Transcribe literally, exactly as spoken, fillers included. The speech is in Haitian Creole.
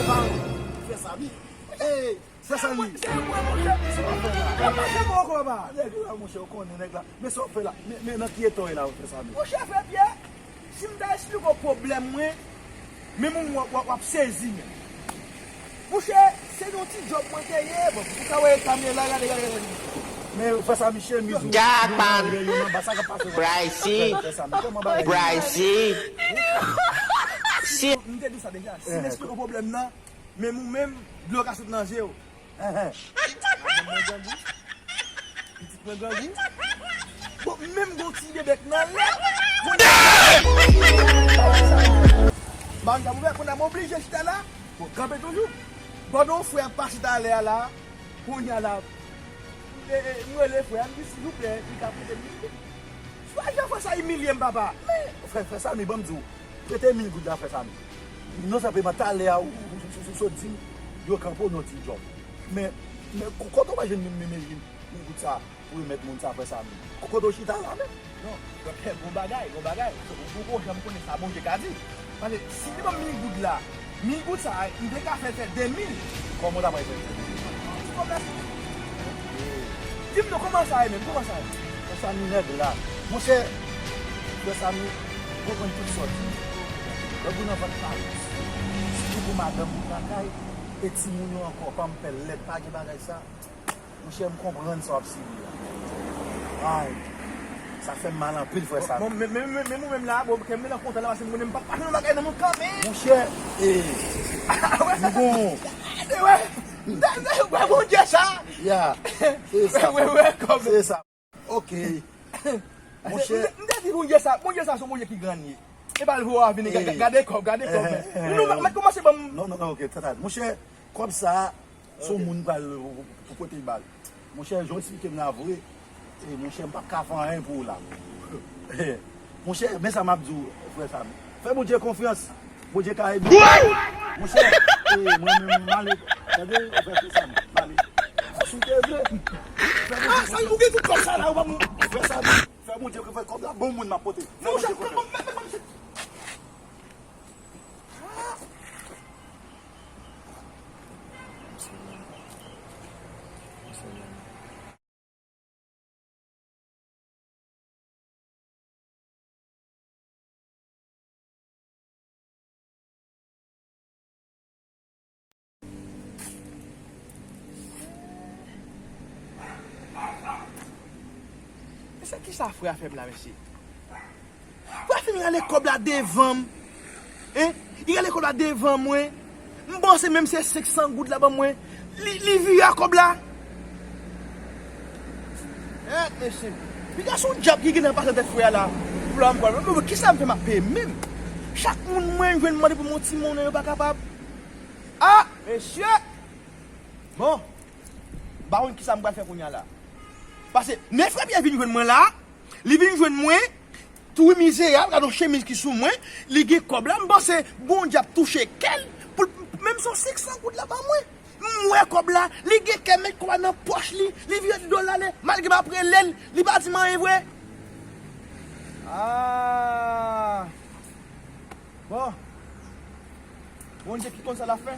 Frè Samy. Ey, frè Samy. Sa w ap fè la? Nèg la, monchè, ou konnen nèg la. Men sa w ap fè la? Men, men nan ki eta w ye la, frè Samy? Monchè, frè Pyè, si m ta esplike w pwoblèm mwen, men moun w ap, w ap, w ap sezi, men. Monchè, se yon ti djòb mwen te ye, bon, ou ka wè eta m ye la, gade, gade, gade. Men frè Samy, chemiz ou, Jackman. Yo, yo, yo, nan bas, sa k ap pase, frè Samy, kòman bagay yo? Brighty. Si m te di w sa deja, si m esplike w pwoblèm nan, men ou menm, dlo ka sot nan je w. Madanm mwen grangou. Pitit mwen grangou. Bon, menm gon ti bebèk nan lè. Bon, sa m ouvè, kounye a m oblije chita la. Bon, kanpe toujou. Pandan yon frè ap pase talè a la, kounye a la, e, e, m rele frè a, m di, silvouplè, li ka prete m. Swa jan frè sa imilye m, papa. Men, frè, frè Samy, ban m di w, prete mil goud la, frè Samy. Non senpleman, talè a, ou, ou, ou, ou sot di m, yo kanpe w nan ti djòb. Men, men, ko-, kote w pa jwenn mil, mil, mil, mil goud sa pou remèt moun sa, frè Samy? Ko-, kote w chita la menm? Non, frè, gon bagay, gon bagay. Ou, ou, ou janm konnen sa Bondye ka di. Paske si li ban m mil goud la, mil goud sa, m te ka fè l fè de mil. Kòman w ta pral fè l fè de mil? Ti kòb la, di m non, kòman sa ye menm? Kòman sa ye? Frè Samy, nèg la. Monchè, frè Samy, konprann tout sa w di. Lè w nan vant Paris, sitou pou madanm ou lakay, e timoun yo ankò, pa m pè lèt, pa gen bagay sa. Monchè, m konprann sa w ap sibi a. Ay, sa fè m mal anpil, frè Samy. Bon, men, men, men, men, men ou menm la, bon, kè m gentan kontan la, paske m konnen m p ap pa fè yon bagay nan moun kanpe. Monchè, e, nou gon. Wè, wè, wè, Bondye sa. Ya, se sa. Wè, wè, wè, kòb. Se sa. Ok. Monchè. M te, m te di Bondye sa, Bondye sa se yon Bondye ki grann ye. E pa l voye a vini, ga-, ga-, gade kòb, gade kòb, men. Nou, nou, mèt kòmanse ban m. Non, non, non, ok, tata. Monchè, kòb sa, se yon moun pral pou pote l ba l. Monchè, jan w eksplike m la vre, e, monchè, m p ap ka fè anyen pou ou la. Monchè, men sa m ap di w, frè Samy. Fè Bondye konfyans. Bondye ka ede w. Monchè, e, mwen menm, m ale. Tande, frè Samy, m ale. Si w te vle, fè Bondye konfyans. Ou gen tout kòb sa la, ou pa moun. Frè Samy, fè Bondye konfyans, kòb la, bon moun m ap pote. Fè Bondye konfyans. Mesye, kisa frè a fè m la, mesye? Frè a fin rale kòb la devan m. Hein? Li rale kòb la devan mwen. M panse menm se senk san goud la ban mwen. Li, li vire a kòb la. Hein, mesye. Piga se yon dyab ki gentan pase nan tèt frè a la. Pou la m pral. Bon, bon, kisa m fè m ap peye menm? Chak moun mwen jwenn mande pou m yon ti monnen, yo pa kapab. Ah, mesye. Bon. M pa konn kisa m pral fè kounye a la. Paske, men frè Pyè vin jwenn mwen la. Li vin jwenn mwen, tou mizerab, gade yon chemiz ki sou mwen, li gen kòb la, m panse Bondye ap touche kè l, pou l, menm si se senk san goud la ban mwen. M wè kòb la, li gen kè met kòb la nan pòch li, li vire do l ale, malgre m ap rele l, li pa di m anyen vre. Ah! Bon. Bondye ki konn sa l ap fè.